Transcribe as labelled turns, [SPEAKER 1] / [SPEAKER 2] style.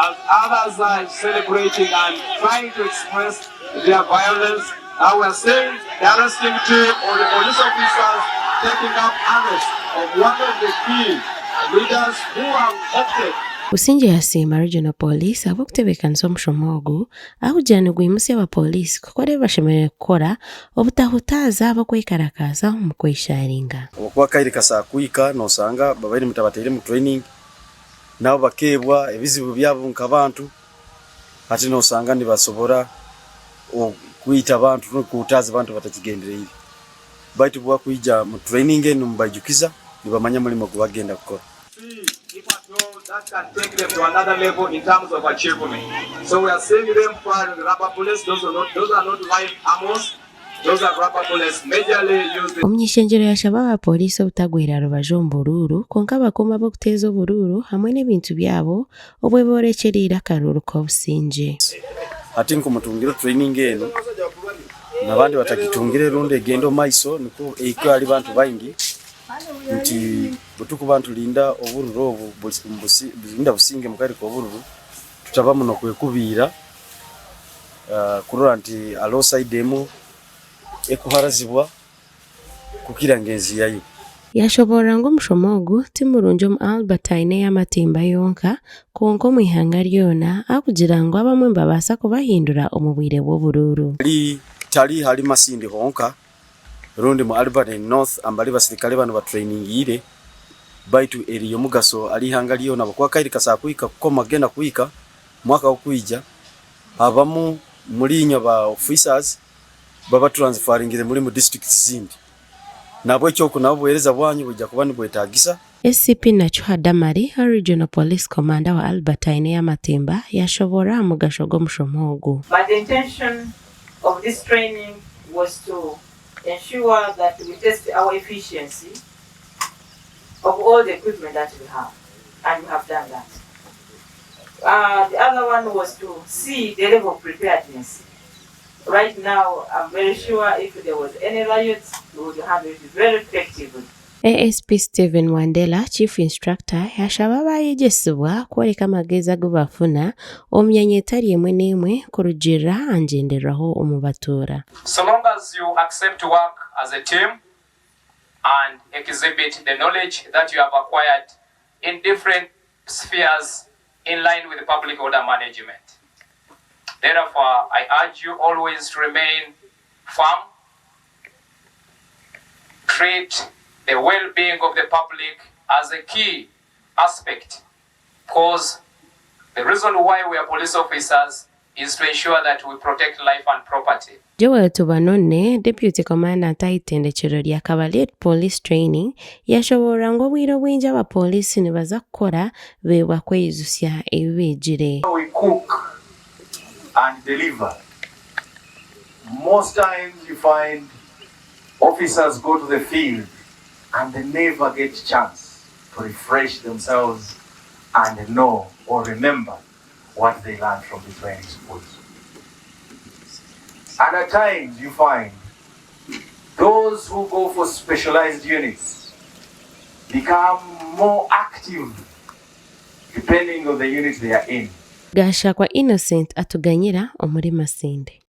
[SPEAKER 1] As others are celebrating and trying to express their violence, now we are seeing the arresting team or the police officers taking up arrest of one of the key leaders who have opted.
[SPEAKER 2] Busingye yasiima Regional Police ahabw'okutebeekanisa omushomo ogu ahakugira nigwimutsya abapooriisi kukora ebi bashemereire kukora obutahutaaza ab'okwekarakaasa omu kwesharinga.
[SPEAKER 3] Ahabw'okuba akaire kasobola kuhika nosanga babaire mutabateire omu training nabo bakeebwa ebizibu byabo nk'abantu hati nosanga nibasobora kwita abantu rundi kuhutaaza abantu batakigendereire baitu obu bakwija omu training enu mubaijukiza nibamanya omurimo ogu bakugenda kukora.
[SPEAKER 1] See if at all that can take them to another level in terms of achievement. So we are seeing them firing rubber bullets, those are not, those are not live ammos, those are rubber bullets majorly used in
[SPEAKER 2] Omuny'ishengyero yashaba aba pooriisi obutagwera rubaju omu buruuru kwonka bakuume ab'okuteeza oburuuru hamwe n'ebintu byabo obwe boorekyereire akaruuru k'obusingye.
[SPEAKER 3] Hati nkumutungire training enu nabandi batagitungire rundi egende omu maiso nikwo ehike ahari bantu baingi nti butukuba niturinda obururu obu burinda businge mukari k'obururu tutaba muno kwekubiira kurora nti hariho sayidi emwe ekuharazibwa kukira ngenzi yayo.
[SPEAKER 2] Yashoboorora ngu omushomo ogu ti murungi omu Albertine ey'amatimba yonka kwonka omu ihanga ryona ahakugira ngu abamwe nibabaasa kubahindura omu bwire bw'oburuuru.
[SPEAKER 3] Tari hari Masindi honka rundi mu Albertine North ambali basirikale banu batrainingiire baitu eri y'omugaso ahari ihanga ryona ahabw'okuba akaire kasobola kuhika kukoma kugenda kuhika mwaka ogukwija abamu muri inywe ba officers baba transferingire muri mu districts zindi nahabwekyo oku nabwo obuhereza bwanyu bwija kuba nibwetagisa.
[SPEAKER 2] ACP Nachuha Damali, Regional Police Commander wa Albertine ey'amatimba yashoboorora aha mugasho gw'omushomo ogu.
[SPEAKER 4] But the intention of this training was to ensure that we test our efficiency of all the equipment that we have and we have done that. The other one was to see the level of preparedness. Right now I'm very sure if there was any riot we would handle it very effectively.
[SPEAKER 2] ASP Stephen Wandela, Chief Instructor, yashaba abaayegyesibwa kworeka amagezi agu bafuna omu myanya etari emwe n'emwe kurugiirira aha ngyenderwaho omu batuura.
[SPEAKER 1] So long as you accept to work as a team and exhibit the knowledge that you have acquired in different spheres in line with public order management. Therefore, I urge you always to remain firm, treat the well-being of the public as a key aspect because the reason why we are police officers is to ensure that we protect life and property.
[SPEAKER 2] Joel Tubanone, Deputy Commandant ah'eitendekyero rya Kabalye Police Training yashoboorora ngu obwire obwingi abapooriisi nibaza kukora beebwa kweijutsya ebi beegire.
[SPEAKER 1] We cook and deliver. Most times you find officers go to the field and they never get chance to refresh themselves and know or remember what they learned from the training schools. And at times you find those who go for specialized units become more active depending on the unit they are in.
[SPEAKER 2] Gashakwa Innocent atuganyira omuri Masindi.